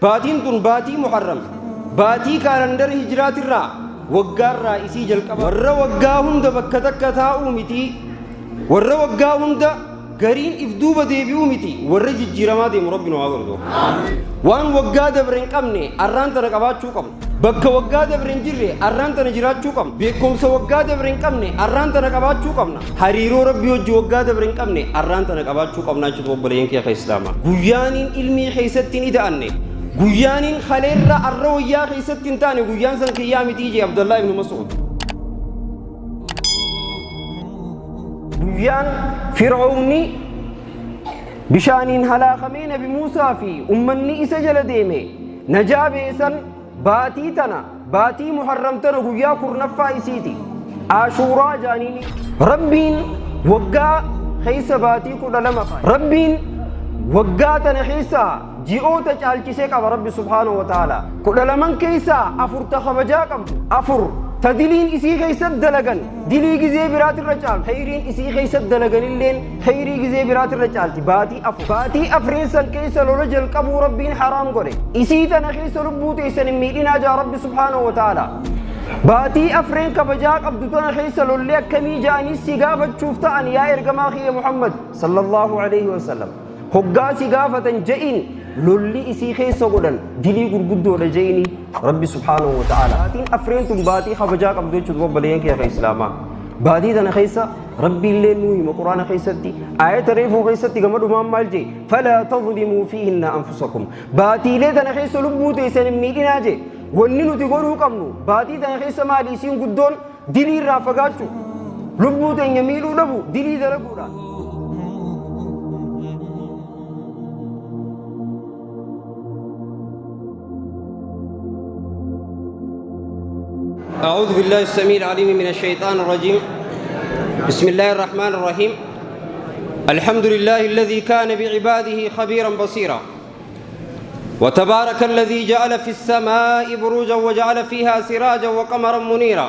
Baatiin tun baatii Muharram, baatii kaalandara hijraatirraa waggaarraa isii jalqaba. Warra waggaa hunda bakka takka taa'uu miti, warra waggaa hunda gariin if duuba deebi'uu miti, warra jijjiiramaa deemu Rabbi nu haa godhu. Waan waggaa dabre hin qabne arraan tana qabaachuu qabna. Bakka waggaa dabre hin jirre arraan tana jiraachuu qabna. Beekumsa waggaa dabre hin qabne arraan tana qabaachuu qabna. Hariiroo Rabbii wajji waggaa dabre hin qabne arraan tana qabaachuu qabna jechuudha obboleeyyan kiyya ka Islaamaa. Guyyaaniin ilmii keessatti hin ida'anne, guyyaaniin kaleerra arra wayyaa keessatti hin taane guyyaan san kiyyaa mitii jee Abdallaa ibnu Mas'uud. Guyyaan Fir'aawni bishaaniin halaakamee Nabi Muusaa fi ummanni isa jala deeme najaa beesan baatii tana, baatii Muharram tana guyyaa 10ffaa isiiti. Ashuuraa jaaniini. Rabbiin waggaa keessa baatii 12 kaa'e. Rabbiin waggaa tana keessa ji'oota caalchisee qaba Rabbi subhaanahu wa ta'ala. 12n keessaa 4 ta kabajaa qabdu. 4 ta diliin isii keessatti dalagan dilii gizee biraatirra caaltu. Kheyriin isii keessatti dalaganilleen kheyrii gizee biraatirra caalti. Baatii 4. Baatii afreen san keessa lola jalqabuu Rabbiin haraam godhe. Isii tana keessa lubbuu teessan hin miidhinaa jaa Rabbi subhaanahu wa ta'ala. Baatii afreen kabajaa qabdu tana keessa lolli akkamii ja'anii si gaafachuuf ta'an yaa ergamaa kiyya Muhammad sallallahu alaihi wasallam. Hoggaa si gaafatan je'iin lolli isii keessa godhan dilii gurguddoodha je'ini Rabbi subhaanahu wa ta'ala. Baatiin afreen tun baatii kabajaa qabdu jechuudha obboleeyyan kiyya ka Islaamaa. Baatii tana keessa Rabbiillee nuu hima Quraana keessatti aayata reefuu keessatti gama dhumaan maal jee falaa tadlimuu fiihinna anfusakum. Baatiilee tana keessa lubbuu teessan hin miidhinaa jee. Wanni nuti godhuu qabnu baatii tana keessa maali isiin guddoon dilii irraa fagaachuu, lubbuu teenya miidhuu dhabu, dilii dalaguudha. أعوذ بالله السميع العليم من الشيطان الرجيم. بسم الله الرحمن الرحيم. الحمد لله الذي كان بعباده خبيرا بصيرا، وتبارك الذي جعل في السماء بروجا وجعل فيها سراجا وقمرا منيرا،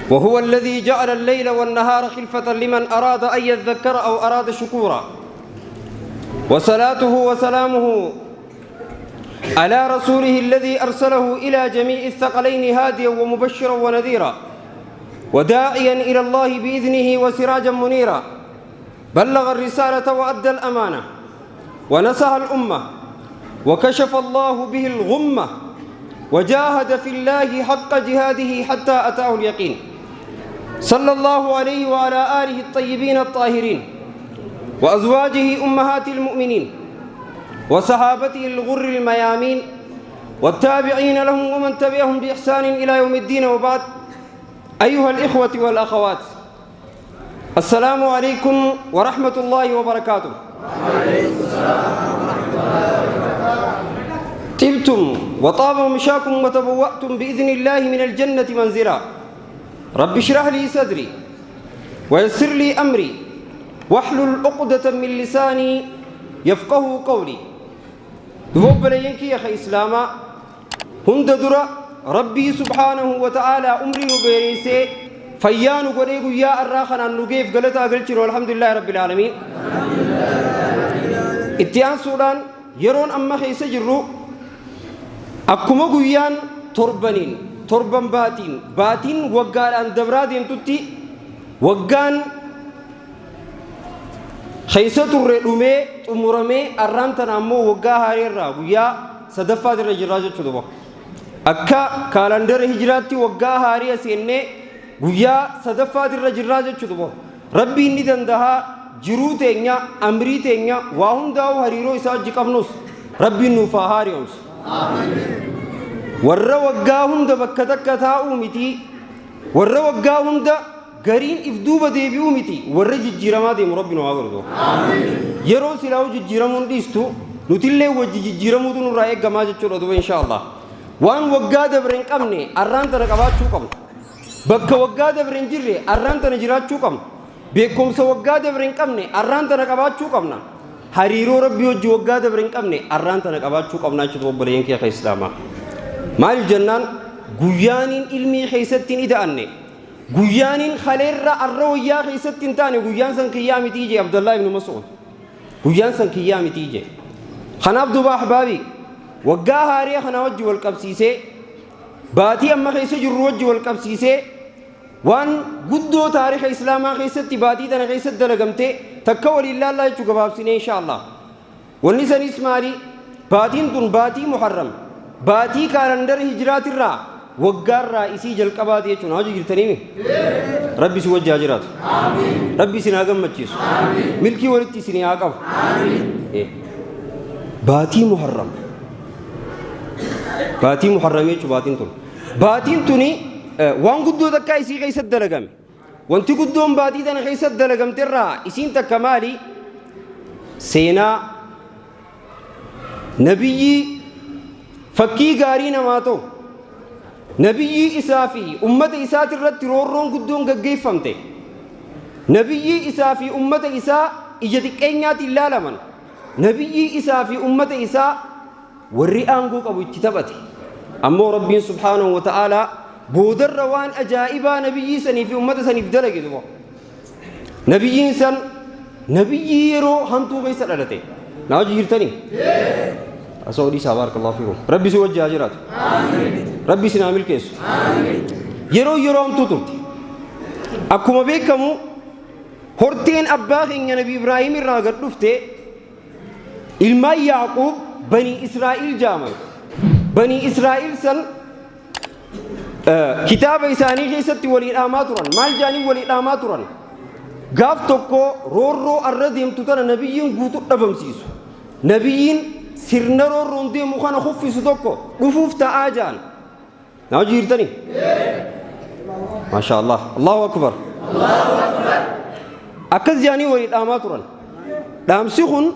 وهو الذي جعل الليل والنهار خلفة لمن أراد أن يذكر أو أراد شكورا، وصلاته وسلامه على رسوله الذي أرسله إلى جميع الثقلين هاديا ومبشرا ونذيرا وداعيا إلى الله بإذنه وسراجا منيرا، بلغ الرسالة وأدى الأمانة ونصح الأمة وكشف الله به الغمة وجاهد في الله حق جهاده حتى أتاه اليقين، صلى الله عليه وعلى آله الطيبين الطاهرين وأزواجه أمهات المؤمنين وصحابته الغر الميامين والتابعين لهم ومن تبعهم بإحسان إلى يوم الدين، وبعد. أيها الإخوة والأخوات، السلام عليكم ورحمة الله وبركاته. طبتم وطاب مشاكم وتبوأتم بإذن الله من الجنة منزلا. رب اشرح لي صدري ويسر لي أمري واحلل عقدة من لساني يفقه قولي. دوب يا أخي إسلاما هند درا ربي سبحانه وتعالى أمري وبيريسي فيان قريق يا الراخن النجيف قلتا قلت الحمد لله رب العالمين. اتيان سودان yeroon amma keessa jirru akkuma guyyaan torbaniin torban baatiin baatiin waggaadhaan dabraa deemtutti waggaan keessa turre dhumee xumuramee arraan tana ammoo waggaa haareerraa guyyaa sadaffaat irra jirraa jechuudha. Akka kaalandara hijiraatti waggaa haarii seennee guyyaa sadaffaat irra jirraa jechuudha. Rabbiin ni dandahaa jiruu teenya amrii teenya waa hundaa'u hariiroo isaa wajji qabnus Rabbiin nuuf haa haariyoomsu. Warra waggaa hunda bakka takka taa'uu miti, warra waggaa hunda gariin if duuba deebi'uu miti, warra jijjiiramaa deemu Rabbi nu haa godhu. Yeroo silaa'uu jijjiiramuun dhiistu nutillee wajji jijjiiramuutu nurraa eeggamaa jechuudha duuba insha Allah. Waan waggaa dabre hin qabne arraan tana qabaachuu qabna. Bakka waggaa dabre hin jirre arraan tana jiraachuu qabna. Beekumsa waggaa dabre hin qabne arraan tana qabaachuu qabna. Hariiroo Rabbii wajji waggaa dabre hin qabne arraan tana qabaachuu qabna jechuudha obboleeyyan kiyya ka Islaamaa. Maaliif jennaan guyyaaniin ilmii keessatti hin ida'anne, guyyaaniin kaleerra arra wayyaa keessatti hin taane guyyaan san kiyyaa mitii jee Abdallaa ibnu Mas'uud. Guyyaan san kiyyaa mitii jee. Kanaaf duuba ahbaabii Waggaa haaree kana wajji wal qabsiisee, baatii amma keessa jirru wajji wal qabsiisee, waan guddoo taariika islaamaa keessatti baatii tana keessatti dalagamtee takka waliin laallaa jechuu gabaabsinee insha Allah. Wanni sanis maali? Baatiin tun baatii Muharram, baatii kaalandara hijiraatirraa waggaarraa isii jalqabaati jechuun hojii jirtaniimi. Rabbi si wajji haa jiraatu. Rabbi isin haa gammachiisu. Milkii walitti isin haa qabu. Baatii Muharram. Baatii Muharram jechuun baatiin tun. Baatiin tuni waan guddoo takkaa isii keessatti dalagame. Wanti guddoon baatii tana keessatti dalagamterraa isiin takka maali? Seenaa nabiyyii fakkii gaarii namaa ta'u, nabiyyii isaa fi ummata isaatirratti roorroon guddoon gaggeeffamte, nabiyyii isaa fi ummata isaa ija xiqqeenyaatiin ilaalaman, nabiyyii isaa fi ummata isaa warri aangoo qabu itti taphate. Ammoo Rabbiin subhaanahu wa ta'aalaa boodarra waan ajaa'ibaa nabiyyii sanii fi ummata saniif dalage duba. Nabiyyiin san nabiyyii yeroo hamtuu keessa dhalate. Na hojii jirtanii? Asoo dhiisaa, baarakallahu fiikum. Rabbi si wajji haa jiraatu. Rabbi isin haa milkeessu. Yeroo hamtuu turte. Akkuma beekamu horteen abbaa keenya Nabi Ibraahim irraa gad dhufte ilmaan Yaaquub Banii Israa'iil jaaman. Banii Israa'iil san kitaaba isaanii keessatti walii dhaamaa turan. Maal jaanii walii dhaamaa turan? Gaaf tokko roorroo arra deemtu tana nabiyyiin guutuu dhabamsiisu, nabiyyiin sirna roorroon deemu kana kuffisu tokko dhufuuf ta'aa jaan. Na hojii jirtanii? Maasha Allah. Allahu akbar. Akkas jaanii walii dhaamaa turan. Dhaamsi kun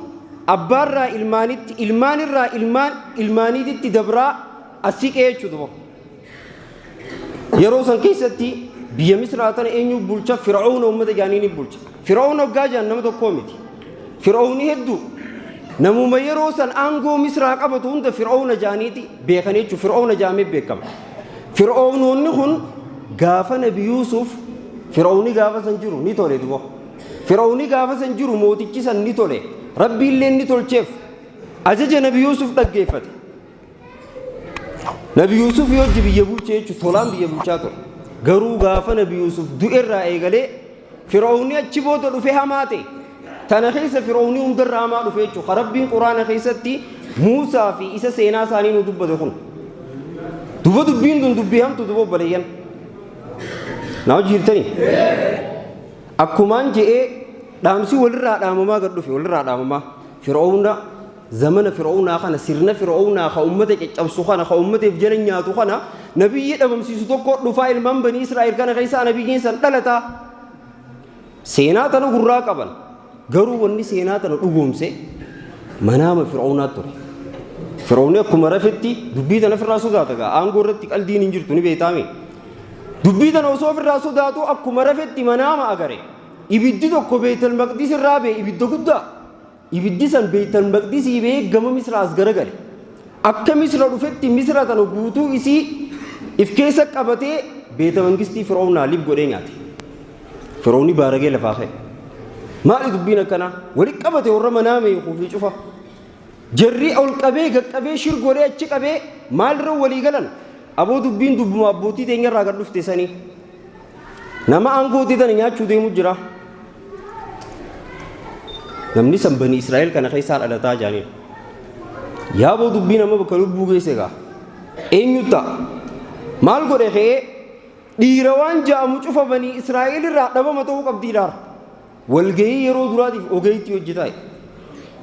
abbaarraa ilmaanitti, ilmaanirraa ilmaan ilmaaniititti dabraa asii qe'ee jechuudha. Yeroo san keessatti biyya Misraa tana eenyu bulcha? Fir'auna uummata jaanii ni bulcha. Fir'auna hoggaa jaan nama tokkoo miti. Fir'auni hedduu. Namuma yeroo san aangoo Misraa qabatu hunda Fir'auna jaaniiti beekanii jechuudha. Fir'auna jaamee beekama. Fir'aunoonni kun gaafa Nabi Yuusuf, Fir'auni gaafa san jiru ni tole duba. Fir'auni gaafa san jiru mootichi san ni tole. Rabbiillee ni tolcheef. Ajaja Nabi Yuusuf dhaggeeffate. Nabi Yuusuf yoo biyya bulchee jechuun tolaan biyya bulchaa ture. Garuu gaafa Nabi Yuusuf du'erraa eegalee Fir'auni achi booda dhufee hamaa ta'e. Tana keessa Fir'auni hundarraa hamaa dhufe jechuudha. Rabbiin Quraana keessatti Muusaa fi isa seenaa isaanii nu dubbate kun. Duba dubbiin tun dubbii hamtu duba obboleeyyan. Na hojii jirtanii? Akkumaan je'ee dhaamsi walirraa dhaamamaa gad dhufe, walirraa dhaamamaa. Fir'auna zamana Fir'aunaa kana, sirna Fir'aunaa ka ummata caccabsu kana, ka ummateef jala nyaatu kana nabiyyi dhabamsiisu tokko dhufaa, ilmaan Banii Israa'el kana keessaa nabiyyiin san dhalataa. Seenaa tana gurraa qaban. Garuu wanni seenaa tana dhugoomse manaama Fir'aunaat ture. Fir'auni akkuma rafetti dubbii tana ofirraa sodaata gaa, aangoo irratti qaldiin hin jirtu ni beektaami. Dubbii tana osoo ofirraa sodaatu akkuma rafetti manaama agare. Ibiddi tokko Beetal Maqdis irraa ba'e, ibidda guddaa. Ibiddi san Beetal Maqdisii ba'ee gama Misra as garagale. Akka Misra dhufetti Misra tana guutuu isii if keessa qabatee beeta mangistii Fir'aunaa lib godhee nyaate. Fir'auni baaragee lafaa ka'e. Maali dubbiin akkanaa? Wali qabate warra manaa meequu fi cufa. Jarri ol qabee gaqqabee shir godhee achi qabee maalirra walii galan? Aboo, dubbiin dubbuma abbootii teenyarraa gad dhufte sanii. Nama aangootii tana nyaachuu deemu jira. Namni san Bani Israa'el kana keessaa dhalataa jaaniin. Yaaboo, dubbiin amma bakka lubbuu geesse egaa. Eenyu ta'a? Maal godhe ka'ee dhiira waan ja'amu cufa Bani Israa'el irraa dhabama ta'uu qabdiidhaara. Walgahii yeroo duraatiif ogeettii hojjetaa.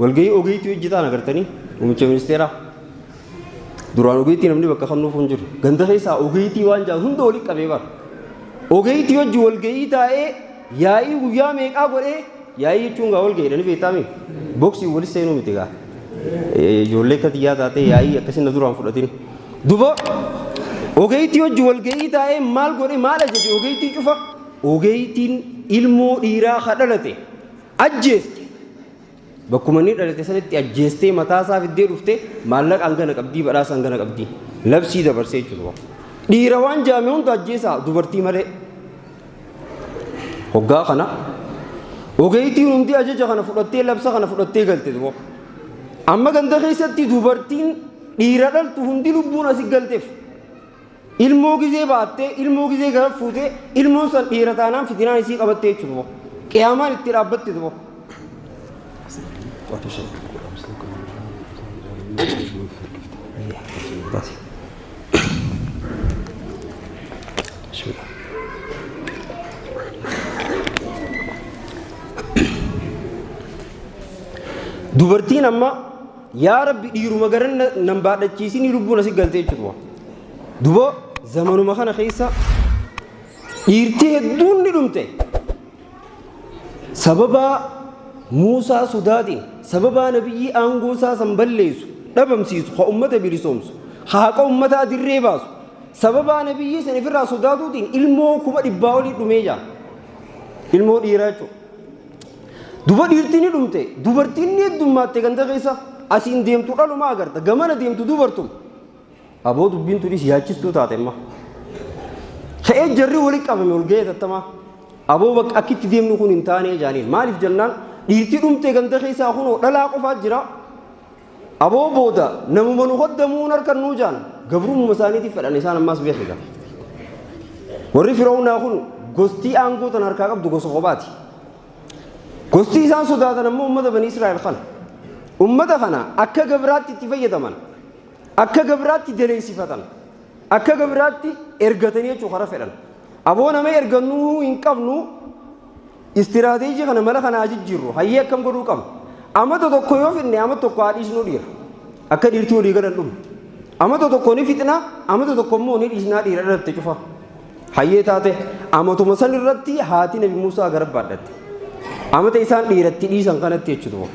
Walgahii ogeettii hojjetaan agartanii muummicha ministeeraa. Duraan ogeettii namni bakka kennuuf hin jiru. Ganda keessaa ogeettii waan ja'an hunda walitti qabee bara. Ogeettii hojii walgahii taa'ee yaa'ii guyyaa meeqaa godhee, yaa'ii jechuun gaa walgahiidha ni beektaami. Boksii walis seenuu miti gaa. Ijoollee akka xiyyaa taatee yaa'ii akkasii na duraan fudhatin. Duba ogeettii hojii walgahii taa'ee maal godhe, maal ajaje ogeettii cufa? Ogeettiin ilmoo dhiiraa ka dhalate ajjeeste. Bakkuma inni dhalate sanitti ajjeestee mataa isaa fiddee dhufte, maallaqa hangana qabdii, badhaasa hangana qabdii. Labsii dabarsee jechuudha. Dhiira waan jaame hunda ajjeesaa, dubartii malee. Hoggaa kana ogeettiin hundi ajaja kana fudhattee, labsa kana fudhattee galte duba. Amma ganda keessatti dubartiin dhiira dhaltu hundi lubbuun asi galteef. Ilmoo gizee baattee, ilmoo gizee gara fuutee, ilmoon san dhiira taanaan fitinaan isii qabattee jechuudha. Qiyaamaan itti dhaabbatte duba. Dubartiin amma yaa Rabbi dhiiruma garan nan baadhachiisinii lubbuun asi galtee jechuudha. Duba zamanuma kana keessa dhiirti hedduun ni dhumte. Sababaa Muusaa sodaatiin, sababaa nabiyyii aangoo isaa san balleessu, dhabamsiisu, ka ummata bilisoomsu, ka haqa ummataa dirree baasu, sababaa nabiyyii san ifirraa sodaatuutiin ilmoo 400,000 olii dhumee jira. Ilmoo dhiiraa jechuudha. Duba dhiirti ni dhumte, dubartiin ni heddummaatte ganda keessa asiin deemtu dhaluma agarta, gamana deemtu dubartuma. Aboo dubbiin tunis yaachistuu taate amma. Ka'ee jarri wali qabame ol ga'ee tattamaa. Aboo bakka akkitti deemnu kun hin taanee jaaniin. Maaliif jennaan dhiirti dhumte ganda keessaa kunoo dhalaa qofaa jira. Aboo booda namuma nu hoddamuun harkannuu jaan gabrumuma isaaniitiif fedhan isaan ammaas beekiga. Warri Fir'aawnaa kun gostii aangoo tan harkaa qabdu gosa kophaati. Gosti isaan sodaatan ammoo uummata Bani Israa'el kana. Uummata kana akka gabraatti itti fayyadaman. Akka gabraatti daleessifatan. Akka gabraatti ergatanii jechuu kara fedhan. Aboo nama ergannuu hin qabnu istiraateejii kana mala kana haa jijjiirru. Hayyee akkam godhuu qabna. Amata tokko yoo fidne amata tokko haa dhiisnuu dhiira. Akka dhiirti walii galan dhumne. Amata tokko ni fixna amata tokko immoo ni dhiisnaa dhiira dhalatte cufa. Hayyee taate amatuma san irratti haati Nabi Muusaa gara baadhatte. Amata isaan dhiiratti dhiisan kanatti jechuudha.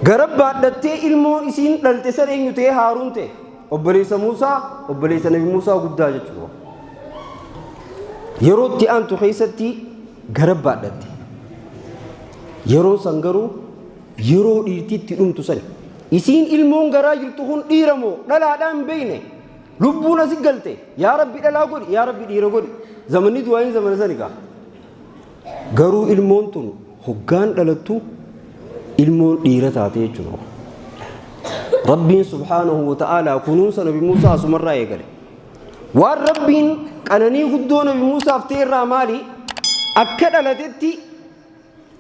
Gara baadhattee ilmoon isiin dhalte san eenyu ta'e Haaruun ta'e. Obboleessa Muusaa, obboleessa Nabi Muusaa guddaa jechuudha. Yeroo itti aantu keessatti gara baadhatte. Yeroo san garuu yeroo dhiirti itti dhumtu sani. Isiin ilmoon garaa jirtu kun dhiira moo dhalaadhaan hin beekne. Lubbuun asi galte yaa Rabbi dhalaa godhi yaa Rabbi dhiira godhi. Zamanni du'aayin zamana sani gaa. Garuu ilmoon tun hoggaan dhalattu ilmoon dhiira taate jechuudha. Rabbiin subhaanahu wa ta'aalaa kunuunsa Nabi Muusaa asumarraa eegale. Waan Rabbiin qananii guddoo Nabi Muusaaf ta'e irraa maali? Akka dhalatetti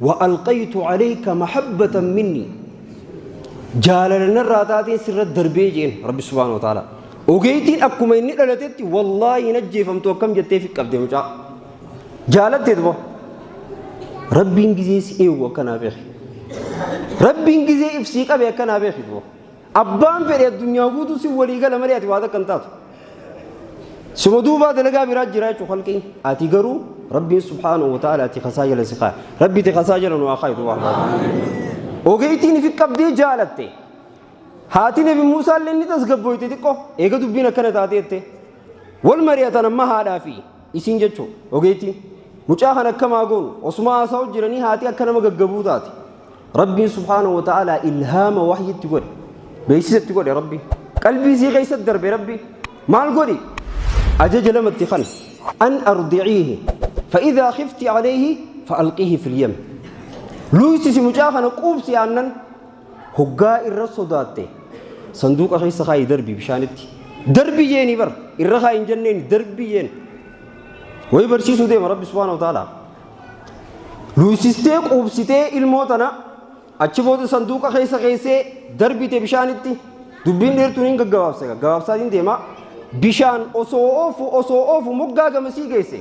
wa alqaytu alayka mahabbatan minni jaalala narraa taateen sirra darbee jeen Rabbi subhaanahu wa ta'aalaa. Ogeeytiin akkuma inni dhalatetti wallaahi hin ajjeefamtu akkam jettee fi qabde mucaa. Jaalatte duba. Rabbiin gizee si eegu akkanaa beeki. Rabbiin gizee ibsii qabe akkanaa beeki duba. Abbaan fedhe addunyaa guutuu si walii gala malee ati waa takka hin taatu. Suma duubaa dalagaa biraa jira jechuun halqiin. Ati garuu Rabbiin subhaanahu wa ta'ala ati kasaa jala si kaaya. Rabbi ati kasaa jala nu haa kaayu duba. Ogeeytiin ifi qabdee jaalatte. Haati Nabi Muusaa illee ni tasgabbooyte xiqqoo eega dubbiin akkana taatee jette. Wal mari'atan amma haadhaa fi isiin jechuun ogeettiin. Mucaa kan akkam haa goonu osuma haasa'u jiranii haati akka nama gaggabuu taate. Rabbiin subhaanahu wa ta'aalaa ilhaama wahyitti godhe. Beeksisa itti godhe Rabbi. Qalbii isii keessatti darbe Rabbi. Maal godhi? Ajaja lamatti kan. An ardiciihi. Fa'idhaa khifti alayhi fa'alqiihi fil yam. Luuysisi mucaa kana quubsi aannan. Hoggaa irra sodaatte sanduuqa keessa kaayi darbi bishaanitti. Darbi jeeni bar irra kaayi hin jenneen darbi jeen. Wayi barsiisuu deema Rabbi subhaanahu wa ta'ala. Luysistee quubsitee ilmoo tana achi booda sanduuqa keessa keessee darbite bishaanitti. Dubbiin dheertuun hin gaggabaabsa gaggabaabsaatiin deema. Bishaan osoo oofu osoo oofu moggaa gamasii geesse.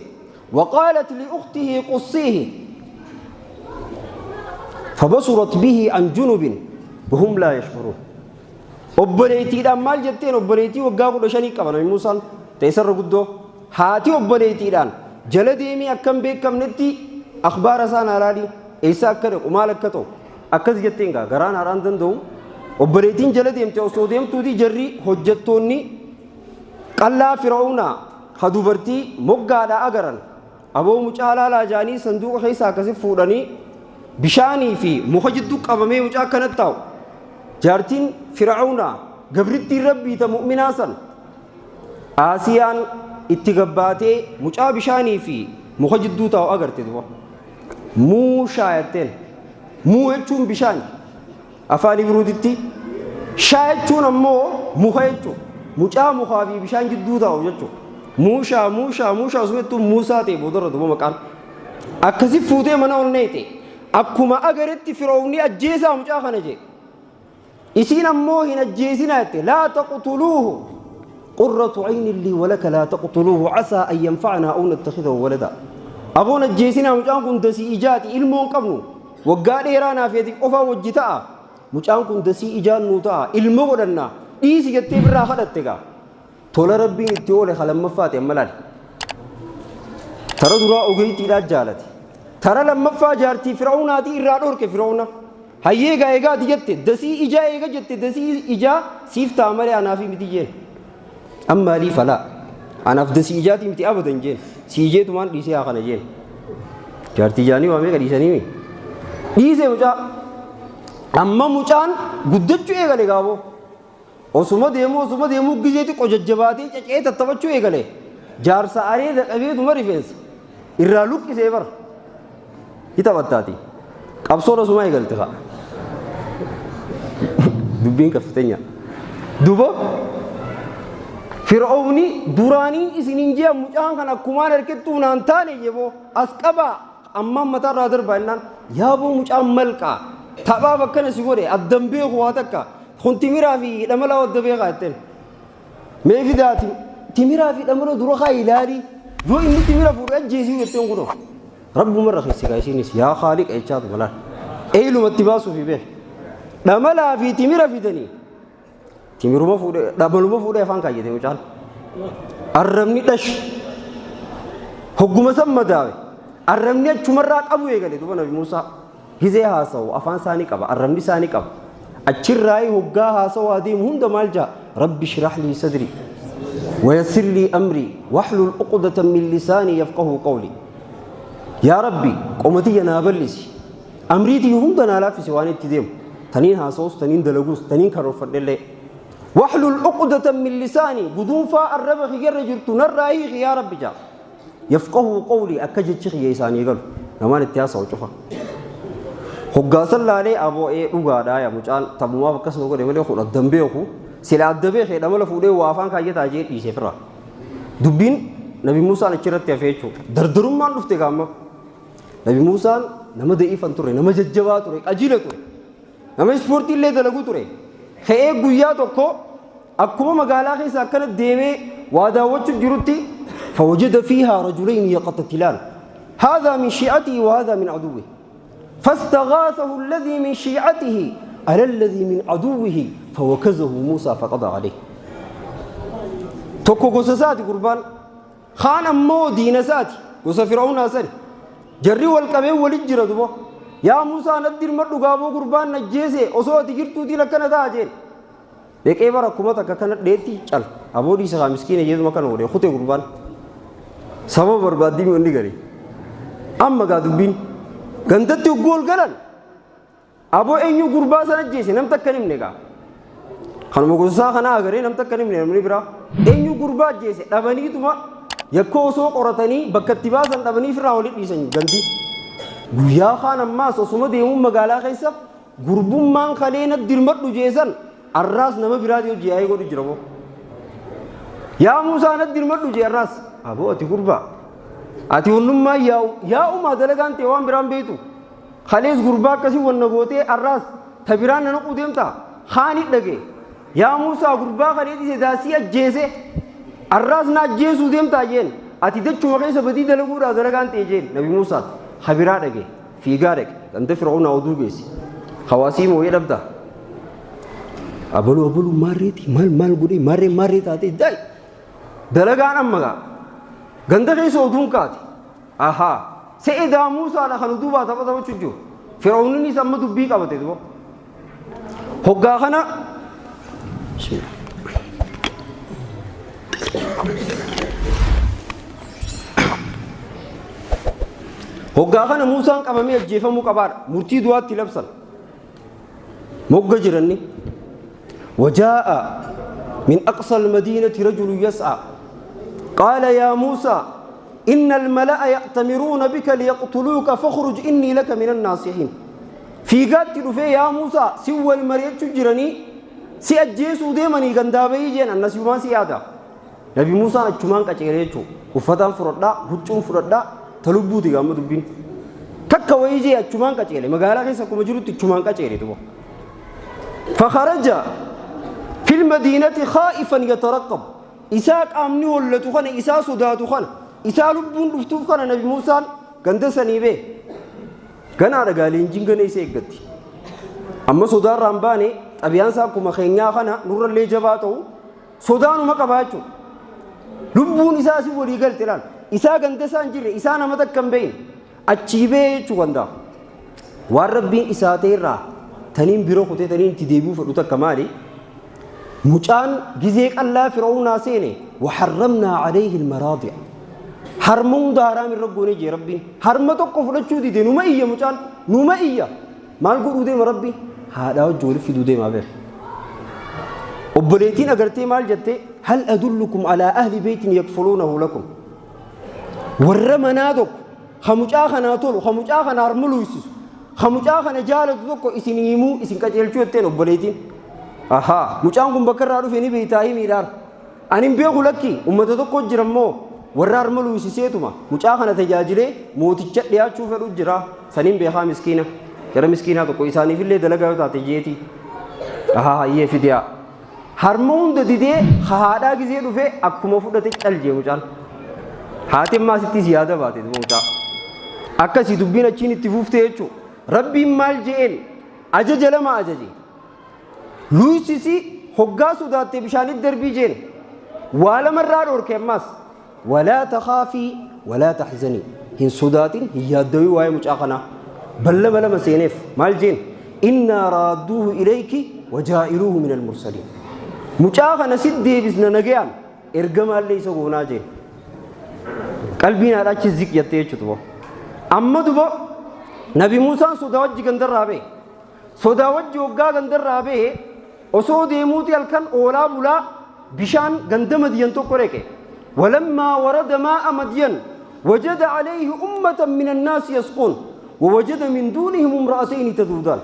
وقالت لأخته قصيه فبصرت به عن جنب وهم لا يشعرون obboleettiidhaan maal jetteen obboleettii waggaa 15 qaba nabi Muusaan teessarra guddoo haati obboleettiidhaan jala deemee akka hin beekamnetti akhbaara isaa naa laali eessa akka dhaqu maal akka ta'u akkas jetteen gaa garaan haadhaan danda'u obboleettiin jala deemte osoo deemtuuti jarri hojjettoonni Qallaa Fir'awnaa ka dubartii moggaadhaa agaran, aboo mucaa laalaa ja'anii sanduuqa keessaa akkasi fuudhanii bishaanii fi muka jiddu qabamee mucaa akkanatti taa'u. Jaartiin Fir'awnaa gabrittiin Rabbii ta mu'minaa san Aasiyaan itti gabbaatee mucaa bishaanii fi muka jidduu taa'u agarte duba. Muushaa jetteen. Muu jechuun bishaani. Afaan Ibruutitti Shaa jechuun ammoo muka jechuudha. Mucaa mukaa fi bishaan jidduu taa'u jechuudha. Muushaa muushaa muushaa osoo jettuun Muusaa ta'e boodarra duuba maqaan. Akkasi fuutee mana ol neeyte. Akkuma agaretti Fir'oowni ajjeesaa mucaa kana jee. Isiin ammoo hin ajjeesinaa jette. Laa taqtuluuhu qurratu aynin lii walaka laa taqtuluuhu asaa an yanfa'anaa aw nattakhidahu walada. Aboon ajjeesinaa mucaan kun dasii ijaati ilmoo hin qabnu. Waggaa dheeraa naaf ati qofaa wajji ta'a. Mucaan kun dasii ijaan nuu ta'a ilmo godhanna dhiisi jettee birraa kadhatte gaa. Tola Rabbiin itti oole ka lammaffaati amma laali. Tara duraa ogeeytiidhaa jaalate. Tara lammaffaa jaartii Fir'aawnaatii irraa dhorke Fir'aawna. Hayyee egaa egaa ati jette dasii ijaa eega jette dasii ijaa siif ta'a malee anaafi miti jeen. Amma alii falaa. Anaaf dasii ijaatii miti abadan jeen. Sii jeetumaan dhiisee haa kana jeen. Jaartii jaanii waa meeqa dhiisanii mi? Dhiisee mucaa. Amma mucaan guddachuu eegale gaaboo. Osuma deemuu osuma deemuu gizee xiqqoo jajjabaatee cacee tattaphachuu eegale. Jaarsa areeda qabeetuma rifeensa irraa luqqisee bara. Ni taphattaati. Qabsoon osuma eegalte fa'a. Dubbiin kaffitenya. Duba Fir'oowni duraanii isiniin jee mucaan kan akkumaan harkittuu naan taane jeboo as qabaa ammaan mataarraa darbaa jennaan yaaboo mucaan malqaa taphaaf akkana si godhe addan beeku waa takka kun timiraa fi dhamalaa wadda beekaa jetteen. Mee fidaa timiraa fi dhamala dura kaa ilaalii yoo inni timira fuudhe ajjeesii jetteen kunoo. Rabbuma irra keessi kaa isiinis yaa haaliqa jechaatu malaan. Eeyilumatti baasuufi beek. Dhamalaa fi timira fidanii Timiruma fuudhee dhamaluma fuudhee afaan kaayyate mucaan. Arrabni dhash. Hogguma san madaawe. Arrabni achumarraa qabu eegale duba Nabi Muusaa. Gizee haasawu afaan isaanii qaba arrabni isaanii qaba. Achirraa hoggaa haasawaa deemu hunda maal jaa Rabbi shrah lii sadri wayassir lii amrii wahlul uqdatan min lisaanii yafqahuu qawli. Yaa Rabbi qoma tiyya naa bal'isi. Amrii tiyya hunda naa laaffisi waan itti deemu. Taniin haasa'us, taniin dalagus, taniin karoorfadhellee. Wahlul uqdatan min lisaanii guduunfaa arraba kiyyarra jirtu narraa hiiki yaa Rabbi jaa. Yafqahuu qawlii akka jechi kiyya isaanii galu. Namaan itti haasa'u cufa. Hoggaasan laalee aboo ee dhugaadhaa yaa mucaan taphumaaf akkas nu godhe malee kun addan beeku. Sila adda beekee dhamala fuudhee waa afaan kaayyataa jee dhiise firraa. Dubbiin Nabi Muusaan achirratti hafee jechuudha. Dardarummaan dhufte gaamma. Nabi Muusaan nama da'iifa hin turre, nama jajjabaa ture, qajiila ture. Nama ispoortii illee dalagu ture. Ka'ee guyyaa tokko akkuma magaalaa keessa akkana deemee waa daawwachuu jirutti fawajada fiihaa rajulayni yaqtatilaan. Haadhaa min shi'atii wa haadhaa min aduwwi. فاستغاثه الذي من شيعته على الذي من عدوه فوكزه موسى فقضى عليه tokko gosa isaati gurbaan Kaan ammoo diina isaati, gosa Fir'awnaa sani. Jarri wal qabee walit jira duba. Yaa Muusaa natti dirmadhu gaaboo gurbaan na ajjeese osoo ati jirtuutiin akkana ta'a jeen. Dheqee bara kuma takka kana dheetti cal. Aboo dhiisa kaa miskiina jeetuma kana godhe kute gurbaan. Sababa barbaaddii wanni gari. Amma gaa dubbiin gandatti hogguu ol galan Aboo eenyu gurbaa san ajjeese nam takka hin himne gaa. Kanuma gosa kanaa agaree nam takka hin himne namni biraa. Eenyu gurbaa ajjeese dhabaniituma yakka osoo qoratanii bakka itti baasan dhabanii firraa walitti dhiisan gandi. Guyyaa kaan ammaas osuma deemuun magaalaa keessa gurbummaan kalee na dirmadhu jeesan arraas nama biraatii hojii yaa'ee godhu jira boo. Yaa Muusaa na dirmadhu jee arraas. Aboo ati gurbaa. Ati wannummaa yaa'u yaa'umaa dalagaan ta'e waan biraan beektu. Kalees gurbaa akkasii wanna gootee arraas ta biraan na naquu deemtaa? Kaani dhage. Yaa Muusaa gurbaa kalee dhiise daasii ajjeese. Arraas na ajjeesuu deemtaa jeen. Ati dachuma keessa badii dalaguudhaa dalagaan ta'e jeen Nabi Muusaa. Ka biraa dhage. Fiigaa dhaqe. Ganda Fir'aunaa oduu geesse. Hawaasii moo'ee dhabdaa. Abaluu abaluu maarreeti maal maal godhee maarree maarree taatee daa'e. Dalagaan amma gaa. Ganda keessa oduun kaate. Ahaa. Se'e daa Muusaadha kan uduu baa tapha taphachuu jiru. Fir'aawninis amma dubbii qabate duba. Hoggaa kana Bismillah. Hoggaa kana Muusaan qabamee ajjeefamuu qabaadha. Murtii du'aatti labsan. Mogga jiranni. وجاء من أقصى المدينة رجل يسعى قال يا موسى إن الملأ يأتمرون بك ليقتلوك فاخرج إني لك من الناصحين في قاتل في يا موسى سوى المريت جرني Si ajjeesuu deemanii gandaa bahii jeen annasiyumaan si yaada. Nabi Muusaan achumaan qaceelee jechuudha. Uffataan fudhadhaa, huccuun fudhadhaa, ta lubbuuti gaama dubbiin. Takka wayii jee achumaan qaceele. Magaalaa keessa akkuma jirutti achumaan qaceele duba. Fakharaja fil madiinati khaa'ifan yataraqqab. Isaa qaamni hollatu kana, isaa sodaatu kana, isaa lubbuun dhuftuuf kana Nabi Muusaan ganda sanii bee. Ganaadha gaa leenjiin gana isa eeggatti. Amma sodaarraa hin baane xabiyaan isaa akkuma keenyaa kana nurrallee jabaa ta'u sodaanuma qabaa jechuudha. Lubbuun isaa asii walii galte laal. Isaa ganda isaa hin jirre, isaa nama takka hin beekne achii bee jechuu gandaa. Waan Rabbiin isaa ta'e irraa taniin bira kutee taniin itti deebi'uu fedhu takka maali? Mucaan gizee qallaa Fir'aawnaa seene waharramnaa alayhi almaraadi'a. Harma hunda haraam irra goone jee Rabbiin. Harma tokko fudhachuu dide numa iyya mucaan numa iyya. Maal godhuu deema Rabbi? Haadhaa wajji walitti fiduu deemaa beek. Obboleettiin agartee maal jette? Hal adullukum alaa ahli beeytin yakfuluunahu lakum. Warra manaa tokko ka mucaa kanaa tolu, ka mucaa kana harma luuysisu, ka mucaa kana jaalatu tokko isin himuu isin qajeelchuu jetteen obboleettiin. Ahaa, mucaan kun bakka irraa dhufe ni beektaa himiidhaan. Ani hin beeku lakki, uummata tokko jira immoo warra harma luuysiseetuma mucaa kana tajaajilee mooticha dhiyaachuu fedhu jira. Saniin beekaa miskiina. Jara miskiinaa tokko isaaniifillee dalagaa yoo taate jeetii. Ahaa, hayyee fidiyaa. Harma hunda didee haadhaa gizee dhufe akkuma fudhate cal jee mucaan. Haati ammaa sittis yaada baate duba mucaa. Akkasii dubbiin achiin itti fuftee jechuudha. Rabbiin maal je'een ajaja lama ajaje. Luysisi hoggaa sodaatte bishaanitti darbii jeen. Waa lamarraa dhoorke ammaas. Walaa takhaafii walaa tahzanii. Hin sodaatin hin yaaddawii waa'ee mucaa kanaa. Ballama lama seeneef maal jeen? Innaa raadduuhu ilayki wajaa'iluuhu minal mursaliin. Mucaa kana sit deebisna nagayaan ergamaallee isa goonaa jeen. Qalbiin haadha achi ziq jettee jechuudha. Amma duba Nabi Muusaan sodaa wajji gandarraa ba'e. Sodaa wajji hoggaa gandarraa ba'e osoo deemuuti halkan oolaa bulaa bishaan ganda Madiyan tokko dhaqe. Walammaa warada maa'a Madiyan wajada alayhi ummatan min annaasi yasquun wawajada min duunihim imra'atayni taduudaan.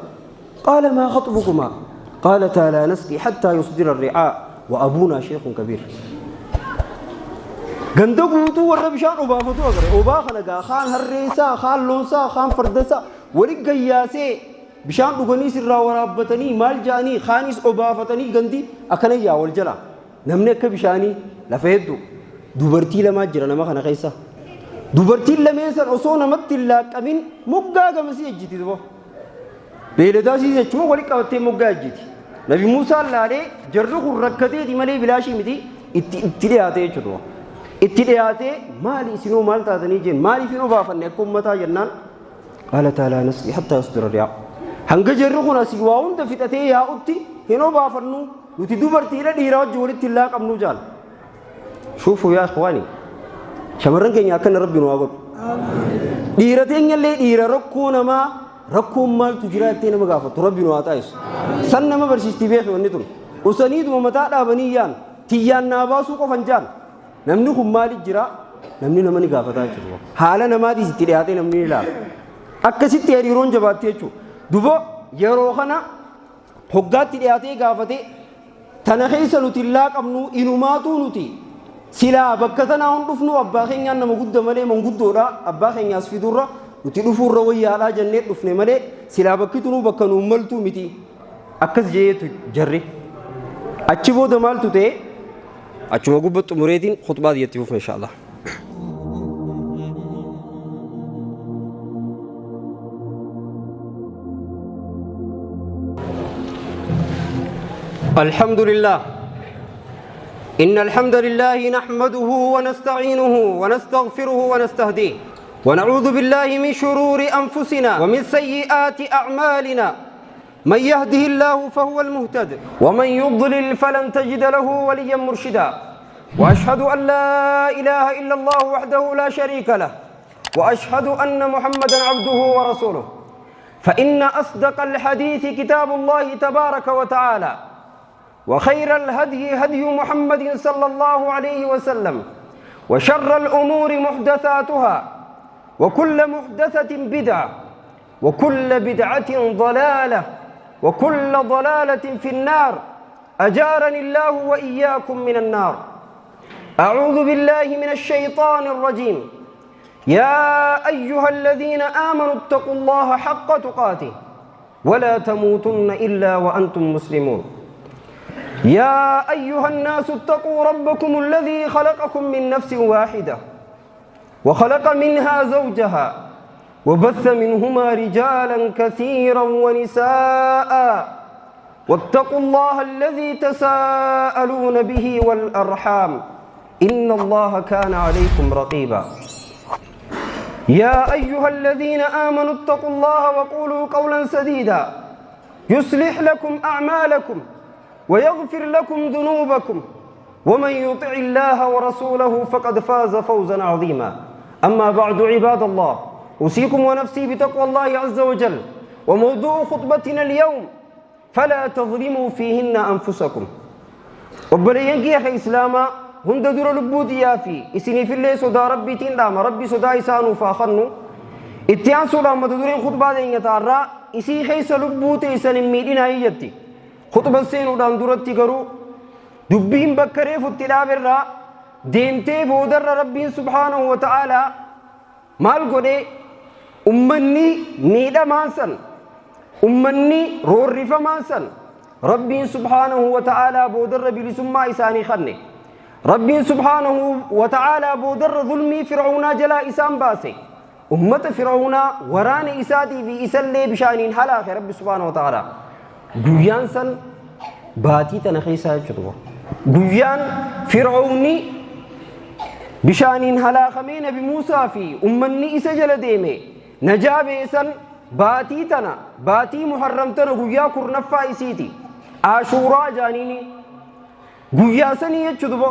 Qaala maa khaxbukumaa? Qaalataa laa nasqii hattaa yusdira arri'aa wa abuunaa sheekhun kabiir. Ganda guutuu warra bishaan obaafatu agare. Obaa kana gaa kaan harreessaa, kaan loonsaa, kaan fardasaa wali gayyaasee Bishaan dhuganii sirraa waraabbatanii maal ja'anii kaanis obaafatanii gandi akkana yaa wal jalaa. Namni akka bishaanii lafa hedduu. Dubartii lamaa jira nama kana keessa. Dubartiin lameen san osoo namatti hin laaqqamin moggaa gamasii ejjiti duba. Beeyladaa sii jechuma wali qabattee moggaa ejjiti. Nabi Muusaan laalee jarri kun rakkateeti malee bilaashii miti itti dhiyaatee jechuudha. Itti dhiyaatee maali isinoo maal taatanii jeen maaliif hin obaafanne akka ummataa jennaan Qaala ta'aalaa nasqii hattaa yasdura riyaa. Hanga jarri kun asii waa hunda fixatee yaa'utti hin obaafannu nuti dubartiidha dhiiraa wajjin walitti hin laaqamnu jaal. Shuufuu yaa ikhwaani shamarran keenya akkana rabbi nu haa godhu. Dhiira teenyallee dhiira rakkoo namaa rakkoon maaltu jira jettee nama gaafattu rabbi nu haa taasisu. San nama barsiisti beeki wanni tun. Usaniituma mataa dhaabanii yaan tiyyaan naa baasuu qofan jaan. Namni kun maaliif jira? Namni nama ni gaafataa jechuudha. Haala namaatiis itti dhiyaatee namni ni ilaala. Akkasitti hariiroon jabaatti jechuudha. Duba yeroo kana hoggaatti dhiyaatee gaafatee tana keessa nuti hin laaqamnu inumaatuu nuti silaa bakka tanaa hin dhufnu abbaa keenyaan nama gudda malee manguddoodha abbaa keenyaas fidurra nuti dhufuurra wayyaadhaa jennee dhufne malee silaa bakki tunuu bakka nuun maltuu miti akkas jeetu jarri. Achi booda maaltu ta'e? Achuma gubba xumureetiin khutbaa itti fufa insha Allah. الحمد لله إن الحمد لله نحمده ونستعينه ونستغفره ونستهديه ونعوذ بالله من شرور أنفسنا ومن سيئات أعمالنا من يهده الله فهو المهتد ومن يضلل فلن تجد له وليا مرشدا واشهد ان لا اله الا الله وحده لا شريك له واشهد ان محمدا عبده ورسوله فان اصدق الحديث كتاب الله تبارك وتعالى وخير الهدي هدي محمد صلى الله عليه وسلم وشر الامور محدثاتها وكل محدثه بدعه وكل بدعة ضلالة وكل ضلالة في النار. أجارني الله وإياكم من النار. أعوذ بالله من الشيطان الرجيم. يا أيها الذين آمنوا اتقوا الله حق تقاته ولا تموتن إلا وأنتم مسلمون. يا أيها الناس اتقوا ربكم الذي خلقكم من نفس واحدة وخلق منها زوجها وبث منهما رجالا كثيرا ونساء واتقوا الله الذي تساءلون به والأرحام إن الله كان عليكم رقيبا. يا أيها الذين آمنوا اتقوا الله وقولوا قولا سديدا يصلح لكم أعمالكم ويغفر لكم ذنوبكم ومن يطع الله ورسوله فقد فاز فوزا عظيما. أما بعد، عباد الله، أوصيكم ونفسي بتقوى الله عز وجل. وموضوع خطبتنا اليوم: فلا تظلموا فيهن أنفسكم. Obboleeyyan kiyya islaamaa, hunda dura lubbuu xiyyaa fi isiniifillee sodaa Rabbiitiin dhaama. Rabbi sodaa isaa nuuf haa kennu. Itti aansuudhaan mata dureen khutbaa teenya taarraa "Isii keessa lubbuu teessan hin miidhinaa" jetti. Khutba seenuudhaan duratti garuu dubbiin bakka reefutti dhaaberraa deemtee boodarra Rabbiin subhaanahu wa ta'aalaa maal godhee? Ummanni miidhamaan san, ummanni roorrifamaan san, Rabbiin subhaanahu wa ta'aalaa boodarra bilisummaa isaanii kenne. Rabbiin subhaanahu wa ta'aalaa boodarra zulmii Fir'aunaa jalaa isaan baase. Ummata Fir'aunaa, waraana isaatii fi isallee bishaaniin halaake Rabbi subhaanahu wa ta'aalaa. Guyyaan san baatii tana keessaa jechuudha. Guyyaan Fir'aunni bishaaniin halaakamee Nabi Muusaa fi ummanni isa jala deeme najaa beesan baatii tana, baatii Muharram tana guyyaa 10ffaa isiiti. Ashuuraa jaaniini guyyaa sanii jechuudha.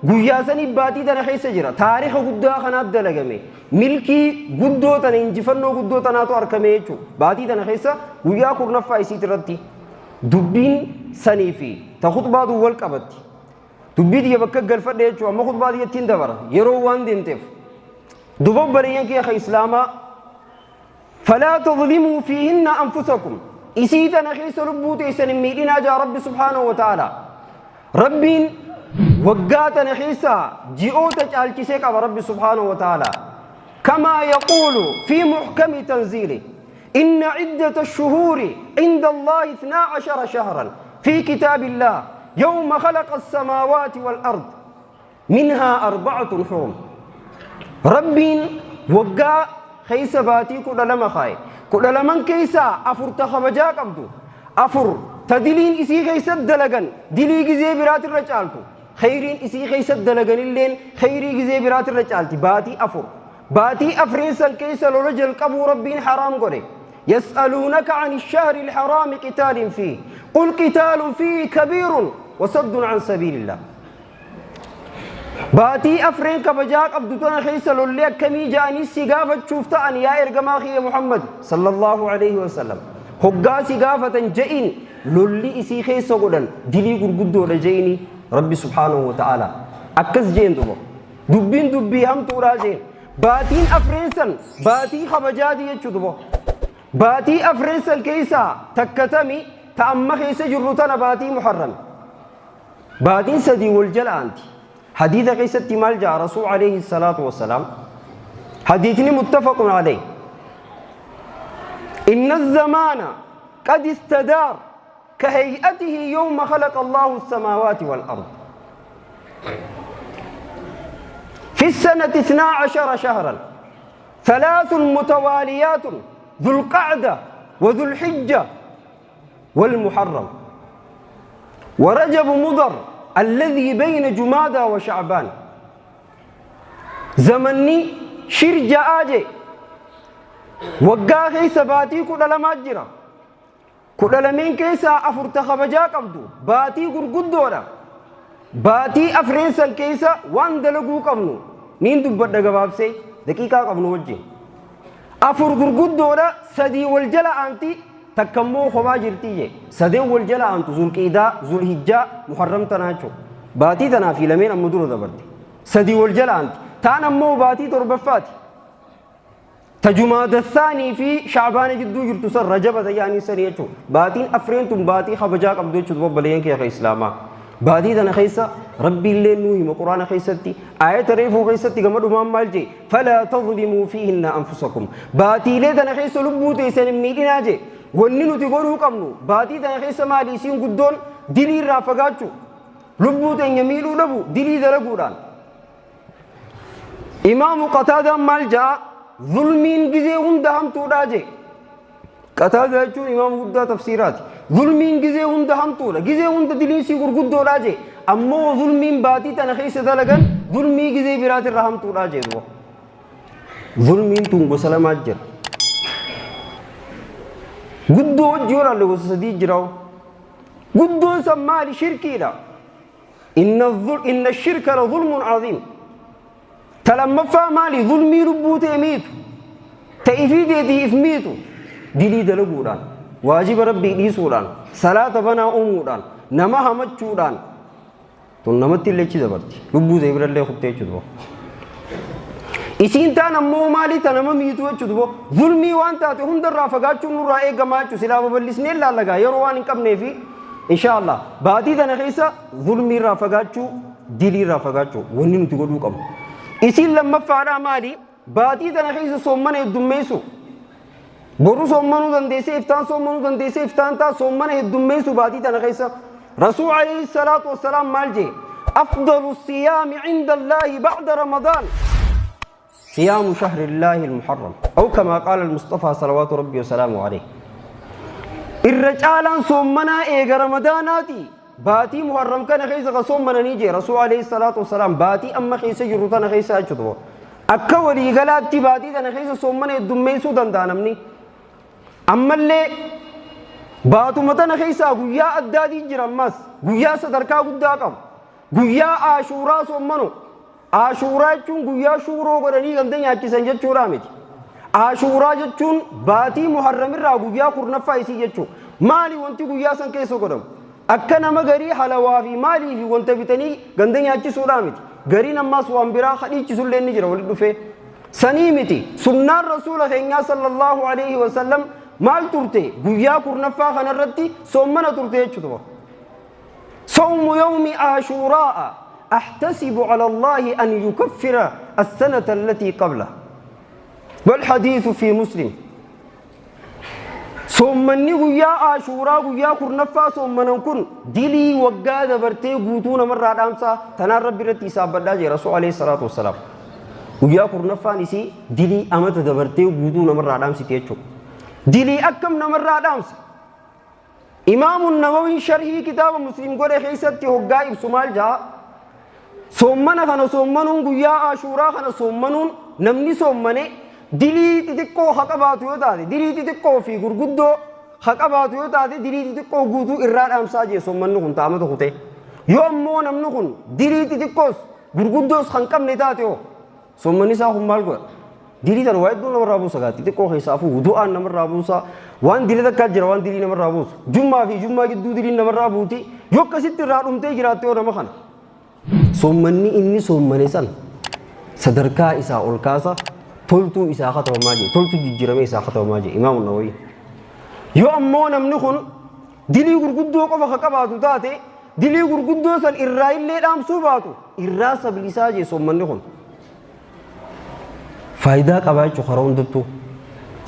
Guyyaa sanii baatii tana keessa jira. Taarika guddaa kanaaf dalagame. Milkii guddoo tana, injifannoo guddoo tanaatu argame jechuudha. Baatii tana keessa guyyaa 10ffaa isiiti irratti dubbiin sanii fi ta khutbaatu wal qabatti. Dubbii tiyya bakka galfadhe jechuudha. Amma khutbaa tiyyattiin dabara yeroo waan deemteef. Duba obboleeyyan kiyya islaamaa, فلا تظلموا فيهن أنفسكم, isii tana keessa lubbuu teessan hin miidhinaa jaa Rabbi subhaanahu wa ta'ala. Rabbiin waggaa tana keessa ji'oota caalchisee qaba Rabbi subhaanahu wa ta'ala. كما يقول في محكم تنزيله: إن عدة الشهور عند الله 12 شهرا في كتاب الله يوم خلق السماوات والأرض منها أربعة حرم. Rabbiin waggaa keessa baatii 12 kaaye. 12n keessaa afur ta kabajaa qabdu, afur ta diliin isii keessa dalagan dilii gizee biraatirra caaltu, kheyriin isii keessa dalaganilleen kheyrii gizee biraatirra caalti. Baatii afur, baatii afreen san keessa lola jalqabuu Rabbiin haraam godhe. يسألونك عن الشهر الحرام قتال فيه قل قتال فيه كبير وصد عن سبيل الله. Baatii afreen kabajaa qabdu tana keessa lollee akkamii ja'anii si gaafachuuf ta'an, yaa ergamaa kiyya Muhammad sallallahu alaihi wasallam. Hoggaa si gaafatan je'in, lolli isii keessa godhan dilii gurguddoodha je'ini. Rabbi subhaanahu wa ta'ala akkas jeen. Duba dubbiin dubbii hamtuudhaa jeen. Baatiin afreen san baatii kabajaati jechuu. Duba baatii afreen san keessaa takka tami? Ta amma keessa jirru tana, baatii Muharram. Baatiin sadii wal jala aanti. Hadiisa keessatti maal jaa Rasuul alayhi salaatu wassalaam? Hadiisni muttafaqun alayh: إن الزمان قد استدار كهيئته يوم خلق الله السماوات والأرض، في السنة 12 شهرا، ثلاث متواليات، ذو القعدة وذو الحجة والمحرم، ورجب مضر الذي بين جمادى وشعبان. Zamanni shirja'aa jee. Waggaa keessa baatii 12 jira. 12n keessaa afur ta kabajaa qabdu, baatii gurguddoodha. Baatii afreen san keessa waan dalaguu qabnu niin dubbadha gabaabsee daqiiqaa qabnu wajjin. Afur gurguddoodha, sadii wal jala aanti, takka immoo kophaa jirti jee. Sadeen wal jala aantu Zulqiidaa, Zulhijjaa, Muharram tanaa jechuudha. Baatii tanaa fi lameen amma dura dabarte. Sadii wal jala aanti. Taan ammoo baatii torbaffaati. Ta Jumaada Thaanii fi Sha'baana jidduu jirtu san Rajaba ta jedhanii sanii jechuudha. Baatiin afreen tun baatii kabajaa qabdu jechuudha obboleeyyan kiyya ka Islaamaa. Baatii tana keessa Rabbiillee nuu hima Quraana keessatti aayata reefuu keessatti gama dhumaan maal jee falaa tadlimuu fiihinna anfusakum. Baatiilee tana keessa lubbuu teessan hin miidhinaa jee. Wanni nuti godhuu qabnu baatii tana keessa maali isiin guddoon dilii irraa fagaachuu lubbuu teenya miidhuu dhabu dilii dalaguudhaan. Imaamu Qataadaan maal ja'a? Zulmiin gizee hunda hamtuudhaa jee. Qataadaa jechuun imaama guddaa tafsiiraati. Zulmiin gizee hunda hamtuudha. Gizee hunda diliinsii gurguddoodhaa jee. Ammoo zulmiin baatii tana keessa dalagan zulmii gizee biraatirra hamtuudhaa jee duba. Zulmiin tun gosa lamaa jira. Guddoo wajji yoo laalle gosa sadii jira. Guddoon san maali? Shirkiidha. Inna shirka la zulmun aziim. Ta lammaffaa maali? Zulmii lubbuu tee miitu. Ta ifii teetii if miitu. Dilii dalaguudhaan, waajiba Rabbii dhiisuudhaan, salaata banaa uumuudhaan, nama hamachuudhaan. Tun namatti illee achi dabarti. Lubbuu tee birallee kuttee jechuudha. Isiin taan ammoo maali ta nama miitu jechuudha. Zulmii waan taate hundarraa fagaachuun nurraa eegamaa jechuudha. Silaa babal'isnee laallagaa yeroo waan hin qabneefi insha Allah baatii tana keessa zulmii irraa fagaachuu, dilii irraa fagaachuu wanni nuti godhuu qabnu. Isiin lammaffaadhaa maali? Baatii tana keessa soommana heddummeessu. Boru soommanuu dandeessee, iftaan soommanuu dandeessee, iftaan taa soommana heddummeessu baatii tana keessa. Rasuul alayhi salaatu wassalaam maal jee? Afdalu siyaami cinda Allaahi ba'da Ramadaan. Siyaamu shahri Allaahi al-Muharram. Aw kamaa qaala al-Mustafaa salawaatu Rabbii wasalaamu alayhi. Irra caalaan soommanaa eega Ramadaanaati. Baatii Muharram kana keessa ka soommananii jee Rasuul alayhi salaatu wassalaam baatii amma keessa jirru tana keessa jechuudha. Akka waliigalaatti baatii tana keessa soommana heddummeessuu danda'a namni. Ammallee baatuma tana keessaa guyyaa addaatii jira ammas guyyaa sadarkaa guddaa qabu. Guyyaa Ashuuraa soommanu. Ashuuraa jechuun guyyaa shuuroo godhanii ganda nyaachisan jechuudhaa miti. Ashuuraa jechuun baatii Muharramirraa guyyaa kurnaffaa isii jechuudha. Maali wanti guyyaa san keessa godhamu? Akka nama garii halawaa fi maalii fi wanta bitanii ganda nyaachisuudhaa miti. Gariin ammaas waan biraa kadhiichisullee ni jira walitti dhufee. Sanii miti. Sunnaan Rasuula keenyaa sallallahu alaihi wasallam maal turte? Guyyaa kurnaffaa kanarratti soommana turte jechuudha. Sawmu yawmi Ashuuraa'a ahtasibu ala Allaahi an yukaffira as-sanata allatii qabla. Wal hadiisu fi Muslim. Soommanni guyyaa Ashuuraa guyyaa kurnaffaa soommanan kun dilii waggaa dabartee guutuu namarraa dhaamsaa tanaan Rabbi irratti hisaabbadhaa jee Rasuul alayhi salaatu wassalaam. Guyyaa kurnaffaan isii dilii amata dabartee guutuu namarraa dhaamsiti jechuudha. Dilii akkam namarraa dhaamsa? Imaamu Nawawiin sharhii kitaaba Muslim godhe keessatti hoggaa ibsu maal ja'a? Soommana kana soommanuun guyyaa Ashuuraa kana soommanuun namni soommane dilii xixiqqoo ha qabaatu yoo taate dilii xixiqqoo fi gurguddoo ha qabaatu yoo taate dilii xixiqqoo guutuu irraa dhaamsaa jee soommanni kun ta'amata kutee. Yoo ammoo namni kun dilii xixiqqoos gurguddoos kan qabne taate hoo Soommanni isaa kun maal godha? Dilii tana waa hedduun namarraa buusa gaa xixiqqoo keessaa fuudhu du'aan namarraa buusa waan dilii takkaa jira waan dilii namarraa buusu jummaa fi jummaa gidduu diliin namarraa buuti yoo akkasitti irraa dhumtee jiraatte yoo nama kana. Soommanni inni soommane san sadarkaa isaa ol kaasa toltuu isaa katabamaa jee toltuu jijjiiramee isaa katabamaa jee imaamu Nawawi. Yoo ammoo namni kun dilii gurguddoo qofa ka qabaatu taate dilii gurguddoo san irraa illee dhaamsuu baatu irraa sablisaa jee soommanni kun. Faayidaa qabaa jechuun karaa hundattuu.